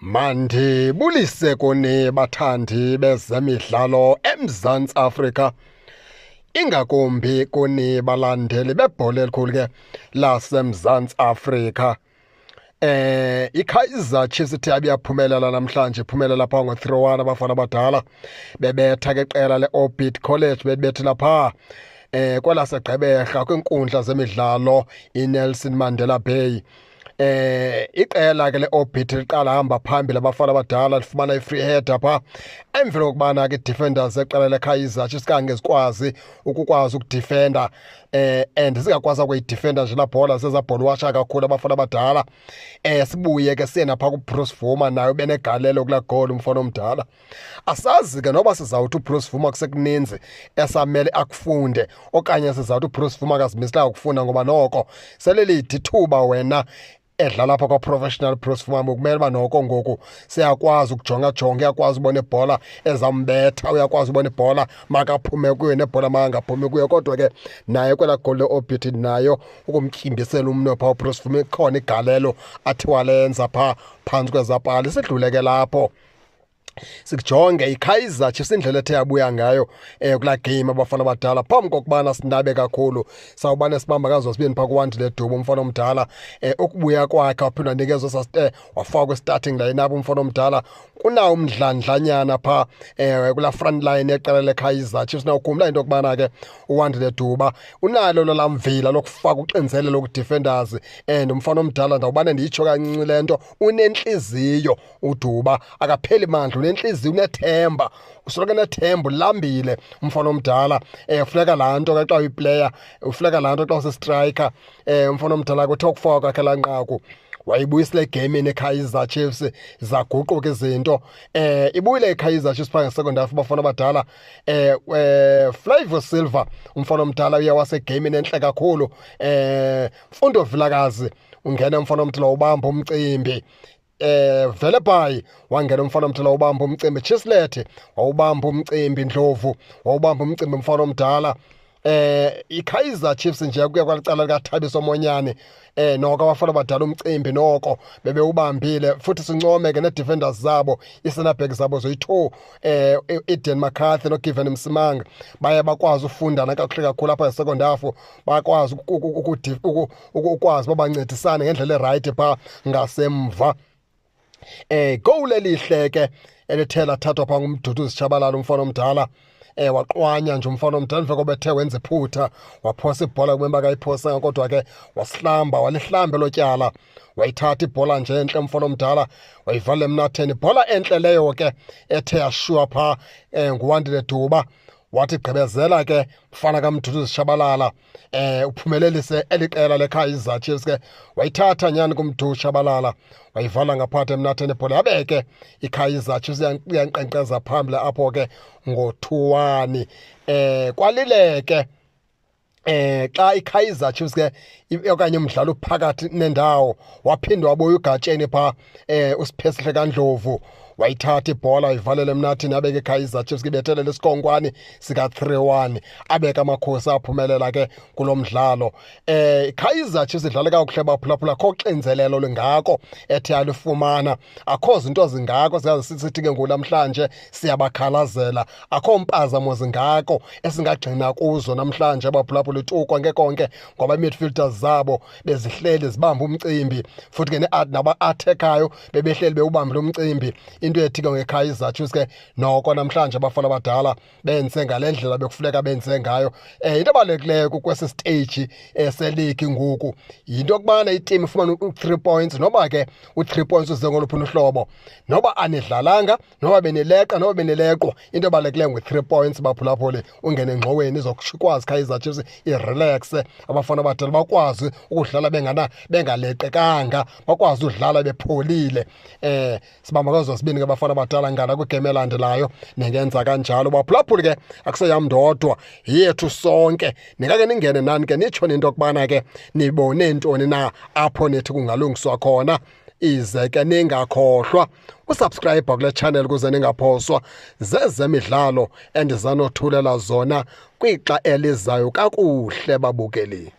Mandibulise kuni bathandi bezemidlalo eMzantsi Afrika, ingakumbi kuni balandeli bebhola elikhulu ke laseMzantsi Afrika. IKaizer Chiefs ithe abiyaphumelela namhlanje, iphumelela pha ngo-3-1. Abafana abadala bebetha ke qela le-Orbit College, bebethela pha kwelaseGqeberha kwiinkundla zemidlalo iNelson Mandela Bay. Iqela ke le-Orbit liqala hamba phambili, abafana abadala lifumana i-free header pha emveni kokubana ke i-defenders zeqela leKaizer Chiefs kange zikwazi ukukwazi ukudefenda, and zingakwazi ukuyidefenda nje laa bhola, zezabhola washa kakhulu abafana abadala. Sibuye ke siye napha kuBruce Bvuma, naye ubenegalelo kulaa goal umfana omdala. Asazi ke noba sizawuthi uBruce Bvuma kusekuninzi esamele akufunde okanye sizawuthi uBruce Bvuma akazimiselanga ukufunda, ngoba noko selelide ithuba wena edlala apha kwa-professional. Bruce Bvuma kumele uba noko ngoku siyakwazi ukujonga-jonga, uyakwazi ubona ibhola ezambetha, uyakwazi ubona ibhola makaphume kuyo nebhola makangaphumi kuyo. Kodwa ke naye kwelaa goli le-Orbit nayo ukumtyimbisela umnwe phaa uBruce Bvuma, ikhona igalelo athi walenza phaa phantsi kwezapali. Sidlule ke lapho sikujonge iKaizer Chiefs, indlela ethe yabuya ngayo kulaa game abafana abadala. Phambi kokubana sinabe kakhulu, sawubane sibamba kazo sibini phaa kuWandile Duba, umfana omdala. Ukubuya kwakhe waphinda wanikezwa, wafakwa starting line up umfana omdala, kunawo umdlandlanyana phaa kulaa front line yeqela leKaizer Chiefs. Nawukhumbula into yokubana ke uWandile Duba unalo lolaa mvila lokufaka uxinzelelo ku-defenders, and umfana omdala, ndawubane ndiyitsho kancinci le nto, unentliziyo uDuba, akapheli mandla, unentliziyo, unethemba, usoloko enethemba, ulambile umfana omdala. Funeka laa nto ke xa uyiplayer, ufuneka laa nto xa usistriker. Umfana omdala kuthe ukufaka kwakhe laa nqaku wayibuyisela egameni eKaizer Chiefs, zaguquka izinto. Ibuyile iKaizer Chiefs phaa nge-second half, bafana abadala. Flavio Silva, umfana omdala, uye wasegameni entle kakhulu. Mfundo Vilakazi ungena umfana omdala, ubamba umcimbi. Velebayi wangena umfana omdala, ubamba umcimbi. Chislett wawubamba umcimbi, Ndlovu wawubamba umcimbi umfana omdala. iKaizer Chiefs nje kuya kwalicala likaThabiso Monyane, noko abafana badala umcimbi noko bebewubambile. Futhi sincome ke ne-defenders zabo, i-center back zabo zoyi-2, Eden McCarthy noGiven Msimanga, baye bakwazi ufundana kakuhle kakhulu apha nge-second half, bakwazi ukwazi babancedisane ngendlela eright phaa ngasemva. Goal elihle ke elithe lathathwa phaa nguMduduzi Shabalala, umfana omdala. Waqwanya nje umfana omdala emva kobethe wenza iphutha, waphosa ibhola kumele bakayiphosanga, kodwa ke wasihlamba, walihlamba elo tyala, wayithatha ibhola nje entle umfana omdala, wayivala emnatheni. Ibhola entle leyo ke ethe yashiywa phaa nguWandile Duba, wathi gqibezela ke mfana kaMduduzi Shabalala, uphumelelise eliqela leKaizer Chiefs ke. Wayithatha nyani kuMdu Shabalala, wayivala ngaphathi emnatheni ibhola, yabe ke iKaizer Chiefs iyankqenkqeza phambili apho ke ngo-2-1. Kwalile ke xa iKaizer Chiefs ke okanye umdlalo phakathi nendawo, waphinda wabuya ugatsheni pha uSiphesihle kaNdlovu, wayithatha ibhola, wayivalela emnathini, abeke iKaizer Chiefs kibethelela isikhonkwane sika 3-1, abeke amakhosi aphumelela ke kulo mdlalo. iKaizer Chiefs idlala kakuhle baphulaphula, kho xinzelelo lingako ethe yalifumana, akho zinto zingako siyazi sithi ke ngoku namhlanje siyabakhalazela, akho mpazamo zingako esingagxina kuzo namhlanje baphulaphula tu konke konke, ngoba ii-midfielders zabo bezihleli zibamba umcimbi, futhi ke naba-attack-ayo bebehleli bewubambile umcimbi. Into ethi ke ngeKaizer Chiefs ke noko namhlanje abafana abadala benze ngale ndlela bekufuneka benze ngayo. Into ebalulekileyo kwesi stage seligi ngoku yinto yokubana iteam ifumane u-3 points, noba ke u-3 points uze ngoluphi uhlobo, noba anidlalanga, noba benileqa, noba benileqwa, into ebalulekileyo ngu-3 points baphulaphuli, ungene engxoweni izokwazi Kaizer Chiefs irelaxe, abafana abadala bakwazi ukudlala bengana bengaleqekanga, bakwazi udlala bepholile. Sibamba kwezo sibini ke bafana abadala ngana kwigame elandelayo, ningenza kanjalo baphulaphuli ke. Akuseyam ndodwa, yethu sonke. Ningake ningene nani ke nitsho into yokubana ke nibone ntoni na apho nithi kungalungiswa khona. Ize ke ningakhohlwa usubscribe kule channel ukuze ningaphoswa zezemidlalo endizanothulela zona kwixa elizayo. Kakuhle babukeli.